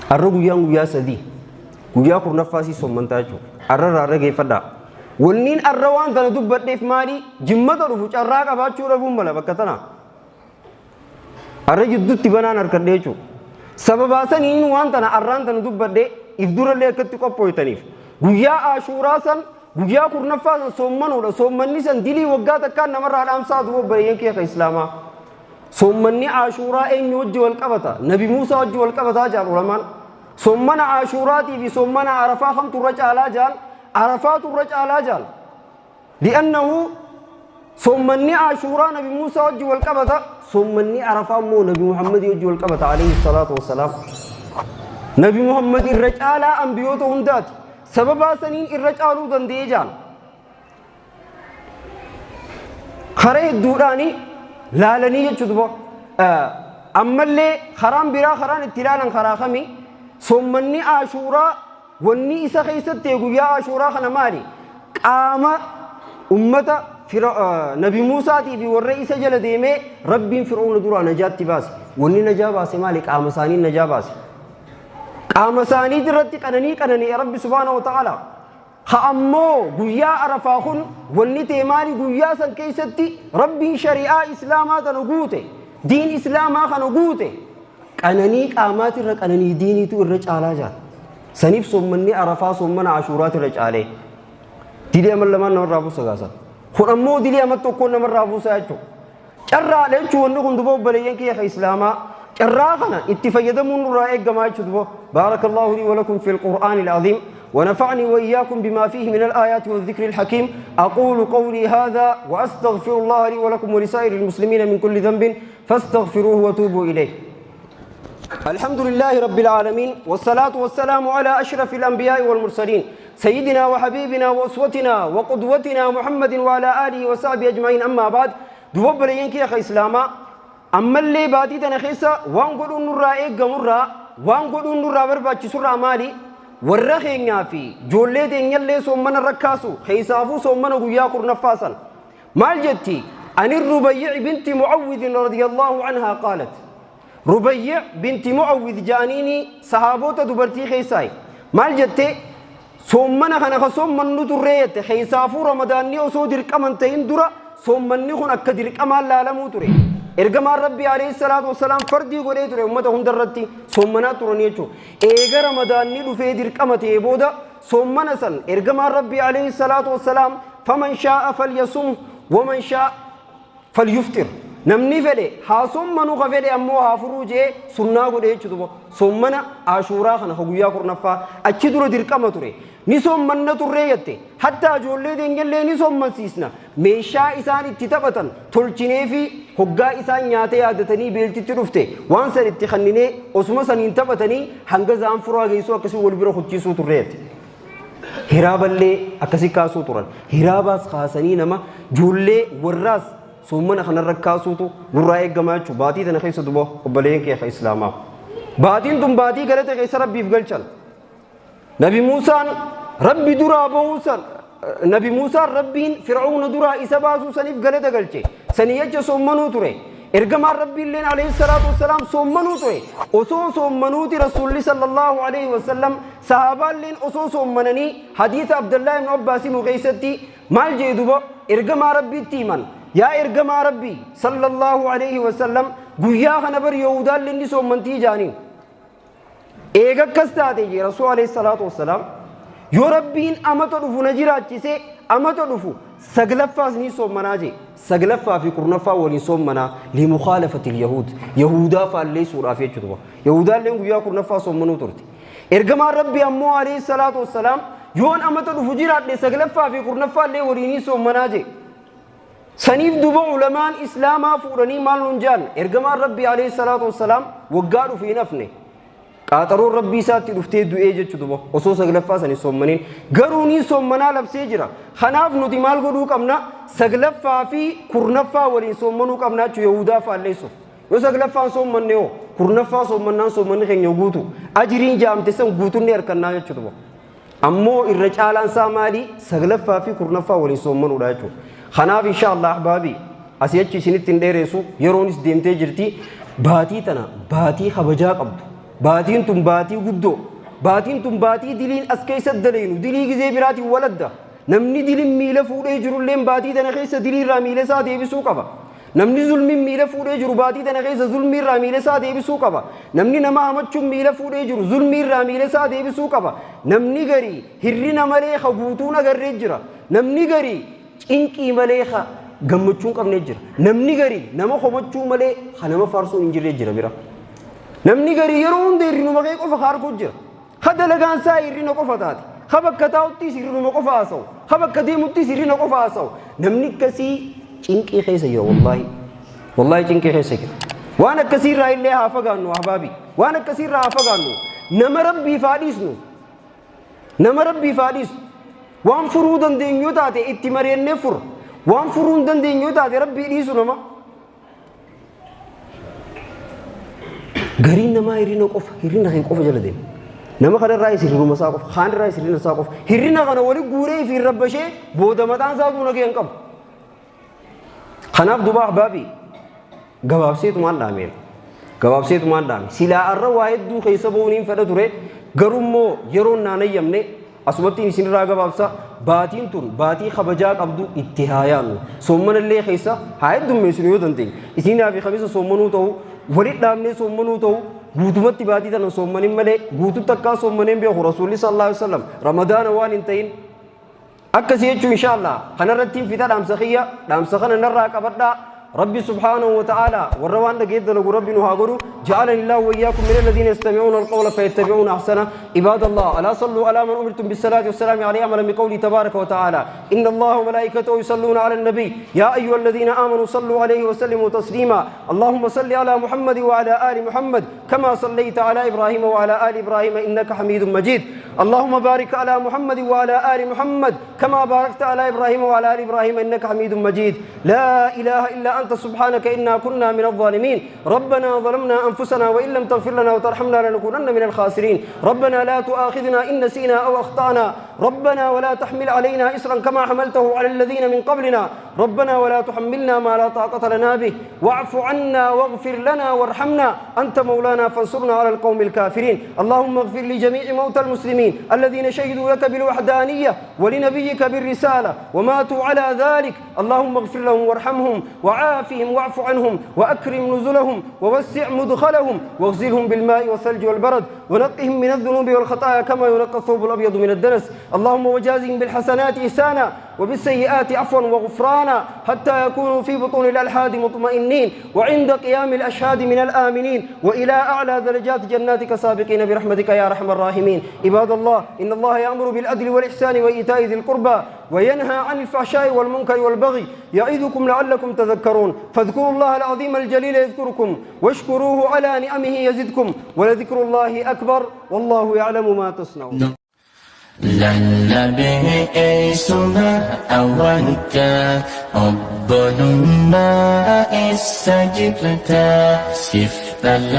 Har'a guyyaan guyyaa sadii. Guyyaa kurnaffaa sii soommantaa jechuudha. Har'a irraa har'a geeffadhaa. Wanniin har'a waan kana dubbadheef maali? Jimmata dhufu carraa qabaachuu dhabuun mala bakka tana. Har'a jidduutti banaan harkadhee jechuudha. Sababaa saniin waan tana har'aan tana dubbadhee if durallee akkatti qophooytaniif. Guyyaa Ashuuraa san guyyaa kurnaffaa san soommanuudha. Soommanni san dilii waggaa takkaan namarraa dhaamsaa duuba obboleeyyan kiyya ka Islaamaa. Soommanni Ashuuraa eenyu wajji wal qabata? Nabi Muusaa wajji wal qabataa jaan ulamaan. Soommana Ashuuraatii fi soommana Arafaa kamtu irra caalaa jaan? Arafaatu irra caalaa jaan. Li'annahu soommanni Ashuuraa Nabi Muusaa wajji wal qabata. Soommanni Arafaa immoo Nabi Muhammadii wajji wal qabata alayhi salaatu wassalaam. Nabi Muhammad irra caalaa ambiyoota hundaati. Sababaa saniin irra caaluu danda'ee jaan. Karaa hedduudhaani laalanii jechuudha. Ammallee karaan biraa karaan itti ilaalan karaa kami? Soommanni Ashuuraa wanni isa keessatti guyyaa Ashuuraa kana maali? Qaama ummata Nabi Muusaatii fi warra isa jala deemee Rabbiin Fir'auna duraa najaatti baase. Wanni najaa baase maali? Qaama isaanii najaa baase. Qaama isaanii irratti qananii qananii Rabbi subhaanahu wa ta'ala. Ha ammoo guyyaa Arafaa kun wanni ta'e maali? Guyyaa san keessatti Rabbiin shari'aa Islaamaa tana guute, diin Islaamaa kana guute. Qananii qaamaatirra qananii diiniitu irra caalaa jira. Saniif soommanni Arafaa soommana Ashuuraatirra caalee. Dilii amal lamaan namarraa buusa gaasan. Kun ammoo dilii amal tokkoon namarraa buusa jechuudha. Carraadha jechuun wanni kun duba obboleeyyan kiyya ka Islaamaa. Carraa kana itti fayyadamuun nurraa eeggamaa jechuudha duba. Baarakallaahu lii walakum fil Qur'aanil aziim. ونفعني وإياكم بما فيه من الآيات والذكر الحكيم. أقول قولي هذا وأستغفر الله لي ولكم ولسائر المسلمين من كل ذنب فاستغفروه وتوبوا إليه. الحمد لله رب العالمين، والصلاة والسلام على أشرف الأنبياء والمرسلين، سيدنا وحبيبنا وأسوتنا وقدوتنا محمد وعلى آله وصحبه أجمعين. أما بعد، دوب ينكي يا إسلاما. أما اللي باتي تنخيسا وان قدون نرى إيقا مرة وان قدون نرى برباتي سرى مالي warra keenyaa fi ijoollee teenyallee soommana rakkaasu, keessaafuu soommana guyyaa 10ffaa san. Maal jetti? عن الربيع بنت معوذ رضي الله عنها قالت، ربيع بنت معوذ جانيني sahaabota dubartii keessaay. Maal jette? Soommana kana ka soommannu turree jette. Keessaafuu Ramadaanni osoo dirqaman ta'in dura soommanni kun akka dirqamaan laalamuu ture. Ergamaan Rabbii alayhi salaatu wasalaam fardii godhee ture, ummata hundarratti soommanaa turan jechuudha. Eega Ramadaanni dhufee dirqama ta'ee booda soommana san ergamaan Rabbii alayhi salaatu wasalaam فمن شاء فليصم ومن شاء فليفطر, namni fedhe haa soommanu, ka fedhe ammoo haa furuu jee sunnaa godhe jechuudha. Soommana Ashuuraa kana ka guyyaa 10ffaa achi dura dirqama ture. Ni soommanna turree jette. Hattaa ijoollee teenyallee ni soommansiisna. Meeshaa isaan itti taphatan tolchinee fi hoggaa isaan nyaata yaadatanii beeltitti dhufte waan san itti kanninee osuma saniin taphatanii hanga zaan furaa geessuu akkasii wal bira kuchiisuu turree jette. Hiraaballee akkasii kaasuu turan. Hiraabaas kaasanii nama ijoollee warraas soommana kanarra kaasuutu nurraa eeggamaa jechuudha. Baatii tana keessa duba obboleeyyan kee Islaamaa. Baatiin tun baatii galata keessa Rabbiif galchan. Nabi Muusaan Rabbi duraa bahuu san, Nabi Muusaan Rabbiin Fir'auna duraa isa baasuu saniif galata galche. Sanii jecha soommanuu ture. Ergamaan Rabbiilleen alayhi salaatu wassalaam soommanuu ture. Osoo soommanuuti Rasuulli sallallahu alayhi wasallam sahaabaalleen osoo soommananii hadiisa Abdallaa ibn Abbaasii nu keessatti maal jee duba? Ergamaa Rabbiitti himan. Yaa ergamaa Rabbii sallallahu alayhi wasallam, guyyaa kana bar Yahudaalleen ni soommantii jaaniin. Eega akkas taate jee Rasuul alayhi salaatu wassalaam, yoo Rabbiin amata dhufu na jiraachise, amata dhufu saglaffaas ni soommanaa jee. Saglaffaa fi 10ffaa waliin soommanaa لمخالفة اليهود, Yahudaa faalleessuudhaaf jechuudha. Yahudaalleen guyyaa 10ffaa soommanuu turte. Ergamaan Rabbii ammoo alayhi salaatu wassalaam yoon amata dhufu jiraadhe saglaffaa fi 10ffaa illee waliinii soommanaa jee. Saniif duba ulamaan Islaamaa fuudhanii maal nun jaan? Ergamaan Rabbii alayhi salaatu wassalaam waggaa dhufu hin hafne. Qaaxaroon Rabbii isaatti dhuftee du'ee jechuu duba osoo saglaffaa sani soommaniin, garuu ni soommanaa labsee jira. Kanaaf nuti maal godhuu qabna? Saglaffaa fi 10ffaa waliin soommanuu qabna jechuu Yahudaa faalleessuuf. Yoo saglaffaan soommanne hoo 10ffaa soommannaan soommanni keenya guutu, ajiriin jaamte san guutuun ni harkannaa jechuu duba. Ammoo irra caalaan isaa maali? Saglaffaa fi 10ffaa waliin soommanuudha jechuudha. Kanaaf insha Allah ahbaabii, asii achi isinitti hin dheeressu, yeroonis deemtee jirti. Baatii tana baatii kabajaa qabdu. Baatiin tun baatii guddoo. Baatiin tun baatii diliin as keessa daleenu dilii gizee biraatiin waladda. Namni diliin miila fuudhee jirulleen baatii tana keessa diliirraa miila isaa deebisuu qaba. Namni zulmiin miila fuudhee jiru baatii tana keessa zulmiirraa miila isaa deebisuu qaba. Namni nama hamachuun miila fuudhee jiru zulmiirraa miila isaa deebisuu qaba. Namni garii hirrina malee ka guutuun agarree jira. Namni garii cinqii malee ka gammachuu hin qabne jira. Namni garii nama komachuu malee ka nama faarsuun hin jirre jira bira. Namni garii yeroo hunda hirrinuma kee qofa ka arguu jira. Ka dalagaan isaa hirrina qofa taate. Ka bakka taa'uttis hirrinuma qofa haasa'u. Ka bakka deemuttis hirrina qofa haasa'u. Namni akkasii cinqii keessa jira wallaahi. Wallaahi cinqii keessa jira. Waan akkasiirraa illee haa fagaannu ahbaabi. Waan akkasiirraa haa fagaannu. Nama Rabbiif haa dhiisnu. Nama Rabbiif haa dhiisnu. Waan furuu dandeenyu taate itti mari'annee fura. Waan furuu hin dandeenyu taate Rabbii dhiisu nama. Gariin namaa hirrina qofa, hirrina kee qofa jala deema. Nama kanarraa hirrinuma isaa qofa, kaanirraa hirrina isaa qofa. Hirrina kana wali guuree fi rabbashee booda mataan isaa nagee hin qabu. Kanaaf duuba ahbaabii gabaabseetumaan dhaameen. Gabaabseetumaan dhaame. Silaa arra waa hedduu keessa ba'uun hin fedha ture. Garuu yeroon naan ayyamne asumatti isinirraa gabaabsa baatiin tun baatii kabajaa qabdu itti haa yaadnu. Soommanallee keessa haa heddummeessinu yoo dandeenye. Isinaa fi kamisa soommanuu ta'u walit dhaabnee soommanuu ta'u guutumatti baatii tana soommanin malee guututti akkaa soommaneen beeku Rasuulli sallallahu alaihi wasallam Ramadaana waan hin ta'in akkasii jechuun inshaallah kanarratti hin fixa dhaamsa kiyya dhaamsa kana narraa qabadhaa. ربي سبحانه وتعالى وروان دقيت دلقوا ربي نهاجروا جعلني الله وإياكم من الذين يستمعون القول فيتبعون أحسنه. عباد الله، ألا صلوا على من أمرتم بالصلاة والسلام عليه أمرا بقوله تبارك وتعالى إن الله وملائكته يصلون على النبي يا أيها الذين آمنوا صلوا عليه وسلموا تسليما. اللهم صل على محمد وعلى آل محمد كما صليت على إبراهيم وعلى آل إبراهيم إنك حميد مجيد. اللهم بارك على محمد وعلى آل محمد كما باركت على إبراهيم وعلى آل إبراهيم إنك حميد مجيد. لا إله إلا أنت سبحانك إنا كنا من الظالمين. ربنا ظلمنا أنفسنا وإن لم تغفر لنا وترحمنا لنكونن من الخاسرين. ربنا لا تؤاخذنا إن نسينا أو أخطأنا. ربنا ولا تحمل علينا إصرا كما حملته على الذين من قبلنا. ربنا ولا تحملنا ما لا طاقة لنا به واعف عنا واغفر لنا وارحمنا أنت مولانا فانصرنا على القوم الكافرين. اللهم اغفر لجميع موتى المسلمين الذين شهدوا لك بالوحدانية ولنبيك بالرسالة وماتوا على ذلك. اللهم اغفر لهم وارحمهم وعافهم واعف عنهم وأكرم نزلهم ووسع مدخلهم واغسلهم بالماء والثلج والبرد ونقهم من الذنوب والخطايا كما ينقى الثوب الأبيض من الدنس. اللهم وجازهم بالحسنات إحسانا وبالسيئات عفوا وغفرانا حتى يكونوا في بطون الألحاد مطمئنين وعند قيام الأشهاد من الآمنين وإلى أعلى درجات جناتك سابقين برحمتك يا أرحم الراحمين. عباد الله، إن الله يأمر بالعدل والإحسان وإيتاء ذي القربى وينهى عن الفحشاء والمنكر والبغي يعظكم لعلكم تذكرون. فاذكروا الله العظيم الجليل يذكركم واشكروه على نعمه يزدكم ولذكر الله أكبر والله يعلم ما تصنعون. Lallabee eessuma awwaanka obbolummaa eessa jirta siif dhala.